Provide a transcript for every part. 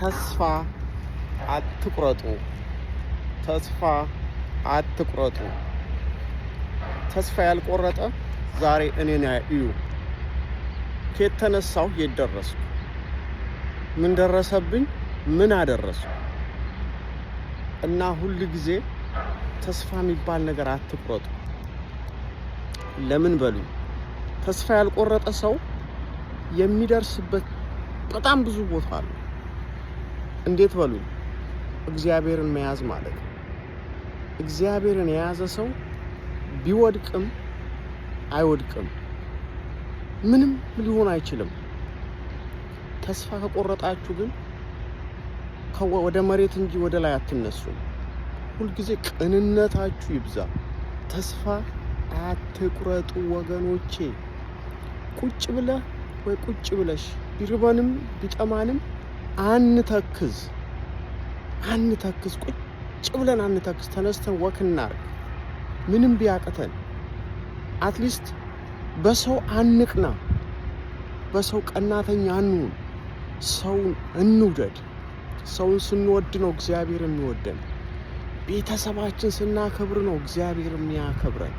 ተስፋ አትቁረጡ። ተስፋ አትቁረጡ። ተስፋ ያልቆረጠ ዛሬ እኔን እዩ። ከየት ተነሳሁ? የት ደረስኩ? ምን ደረሰብኝ? ምን አደረስኩ? እና ሁል ጊዜ ተስፋ የሚባል ነገር አትቁረጡ። ለምን በሉ፣ ተስፋ ያልቆረጠ ሰው የሚደርስበት በጣም ብዙ ቦታ አለ። እንዴት በሉ፣ እግዚአብሔርን መያዝ ማለት ነው። እግዚአብሔርን የያዘ ሰው ቢወድቅም አይወድቅም፣ ምንም ሊሆን አይችልም። ተስፋ ከቆረጣችሁ ግን ወደ መሬት እንጂ ወደ ላይ አትነሱም። ሁልጊዜ ቅንነታችሁ ይብዛ። ተስፋ አትቁረጡ ወገኖቼ። ቁጭ ብለህ ወይ ቁጭ ብለሽ ቢርበንም ቢጠማንም አንተክዝ፣ አንተክዝ። ቁጭ ብለን አንተክዝ። ተነስተን walk እናርግ። ምንም ቢያቅተን at least በሰው አንቅና፣ በሰው ቀናተኛ አንሁን። ሰውን እንውደድ። ሰውን ስንወድ ነው እግዚአብሔር የሚወደን። ቤተሰባችን ስናከብር ነው እግዚአብሔር የሚያከብረን።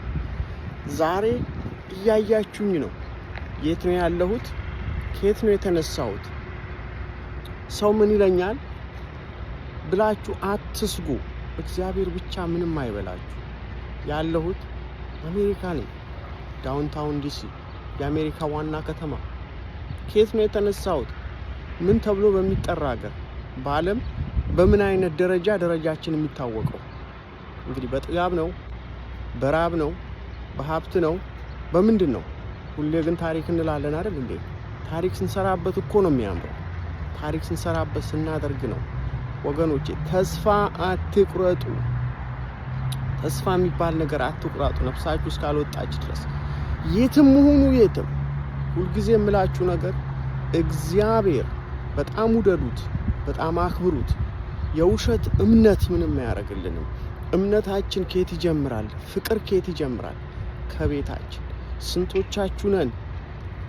ዛሬ እያያችሁኝ ነው። የት ነው ያለሁት? ከየት ነው የተነሳሁት? ሰው ምን ይለኛል ብላችሁ አትስጉ። እግዚአብሔር ብቻ ምንም አይበላችሁ። ያለሁት አሜሪካ ነኝ፣ downtown DC፣ የአሜሪካ ዋና ከተማ። ከየት ነው የተነሳሁት? ምን ተብሎ በሚጠራ ሀገር፣ በዓለም በምን አይነት ደረጃ ደረጃችን የሚታወቀው እንግዲህ በጥጋብ ነው፣ በራብ ነው፣ በሀብት ነው፣ በምንድን ነው? ሁሌ ግን ታሪክ እንላለን አይደል እንዴ? ታሪክ ስንሰራበት እኮ ነው የሚያምረው። ታሪክ ስንሰራበት ስናደርግ ነው። ወገኖቼ፣ ተስፋ አትቁረጡ። ተስፋ የሚባል ነገር አትቁረጡ። ነፍሳችሁ እስካልወጣች ድረስ የትም ሁኑ የትም፣ ሁልጊዜ የምላችሁ ነገር እግዚአብሔር በጣም ውደዱት፣ በጣም አክብሩት። የውሸት እምነት ምንም አያደርግልንም። እምነታችን ከየት ይጀምራል? ፍቅር ከየት ይጀምራል? ከቤታችን። ስንቶቻችሁ ነን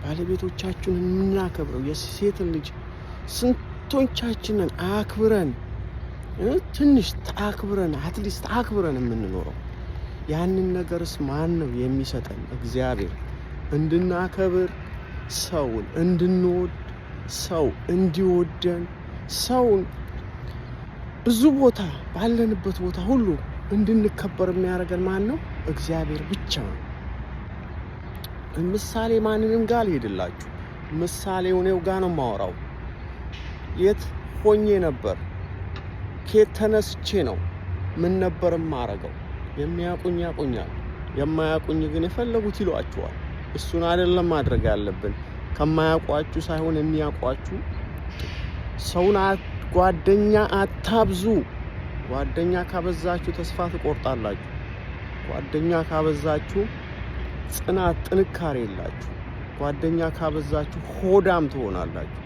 ባለቤቶቻችንን የምናከብረው? የሴትን ልጅ ስንቶቻችንን አክብረን፣ ትንሽ አክብረን፣ at least አክብረን የምንኖረው? ያንን ነገርስ ማን ነው የሚሰጠን? እግዚአብሔር። እንድናከብር፣ ሰውን እንድንወድ፣ ሰው እንዲወደን፣ ሰውን ብዙ ቦታ ባለንበት ቦታ ሁሉ እንድንከበር የሚያደርገን ማን ነው? እግዚአብሔር ብቻ ነው። ምሳሌ ማንንም ጋር አልሄድላችሁ። ምሳሌው እኔው ጋር ነው የማወራው። የት ሆኜ ነበር? ከየት ተነስቼ ነው? ምን ነበር የማረገው? የሚያቁኝ ያቁኛል፣ የማያቁኝ ግን የፈለጉት ይሏችኋል። እሱን አይደለም ማድረግ ያለብን። ከማያውቋችሁ ሳይሆን የሚያውቋችሁ ሰውን ጓደኛ አታብዙ። ጓደኛ ካበዛችሁ ተስፋ ትቆርጣላችሁ። ጓደኛ ካበዛችሁ ጽናት፣ ጥንካሬ የላችሁ። ጓደኛ ካበዛችሁ ሆዳም ትሆናላችሁ።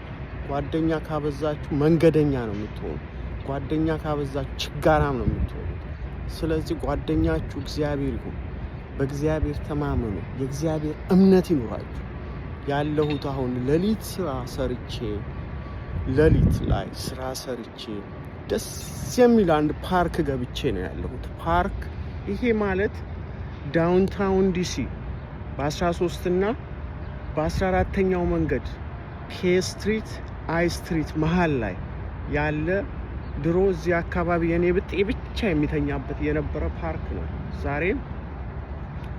ጓደኛ ካበዛችሁ መንገደኛ ነው የምትሆኑ። ጓደኛ ካበዛችሁ ችጋራም ነው የምትሆኑት። ስለዚህ ጓደኛችሁ እግዚአብሔር ይሁን። በእግዚአብሔር ተማመኑ። የእግዚአብሔር እምነት ይኑራችሁ። ያለሁት አሁን ሌሊት ስራ ሰርቼ፣ ሌሊት ላይ ስራ ሰርቼ ደስ የሚል አንድ ፓርክ ገብቼ ነው ያለሁት። ፓርክ ይሄ ማለት downtown DC በ13 እና በ14ተኛው መንገድ K Street I Street መሀል ላይ ያለ፣ ድሮ እዚህ አካባቢ የኔ ብጤ ብቻ የሚተኛበት የነበረ ፓርክ ነው። ዛሬም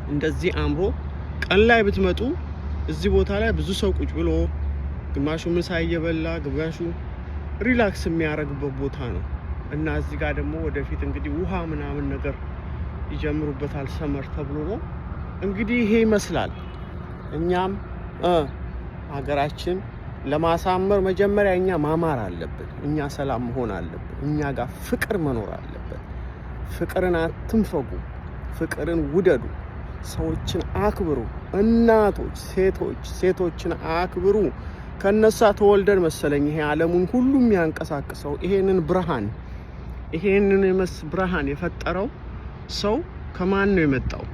እንደዚህ አምሮ ቀን ላይ ብትመጡ እዚህ ቦታ ላይ ብዙ ሰው ቁጭ ብሎ፣ ግማሹ ምሳ እየበላ፣ ግማሹ relax የሚያደርግበት ቦታ ነው። እና እዚህ ጋር ደግሞ ወደፊት እንግዲህ ውሃ ምናምን ነገር ይጀምሩበታል summer ተብሎ ነው። እንግዲህ ይሄ ይመስላል። እኛም ሀገራችን ለማሳመር መጀመሪያ እኛ ማማር አለብን። እኛ ሰላም መሆን አለብን። እኛ ጋር ፍቅር መኖር አለበት። ፍቅርን አትንፈጉ። ፍቅርን ውደዱ። ሰዎችን አክብሩ። እናቶች፣ ሴቶች ሴቶችን አክብሩ። ከነሳ ተወልደን መሰለኝ ይሄ ዓለሙን ሁሉ የሚያንቀሳቅሰው ይሄንን ብርሃን፣ ይሄንን የመስ ብርሃን የፈጠረው ሰው ከማን ነው የመጣው?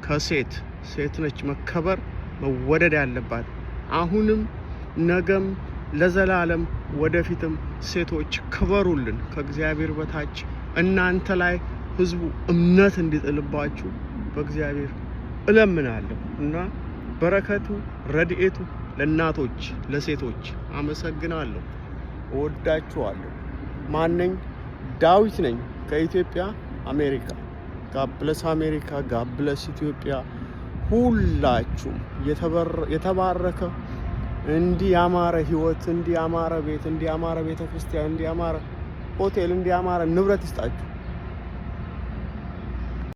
ከሴት። ሴት ነች መከበር መወደድ ያለባት አሁንም ነገም ለዘላለም። ወደፊትም ሴቶች ክበሩልን። ከእግዚአብሔር በታች እናንተ ላይ ህዝቡ እምነት እንዲጥልባችሁ በእግዚአብሔር እለምናለሁ እና በረከቱ ረድኤቱ ለእናቶች ለሴቶች። አመሰግናለሁ። እወዳችኋለሁ። ማነኝ? ዳዊት ነኝ ከኢትዮጵያ አሜሪካ። God bless አሜሪካ፣ God bless ኢትዮጵያ። ሁላችሁም የተባረከ፣ እንዲህ ያማረ ህይወት፣ እንዲህ ያማረ ቤት፣ እንዲህ ያማረ ቤተ ክርስቲያን፣ እንዲህ ያማረ ሆቴል፣ እንዲህ ያማረ ንብረት ይስጣችሁ።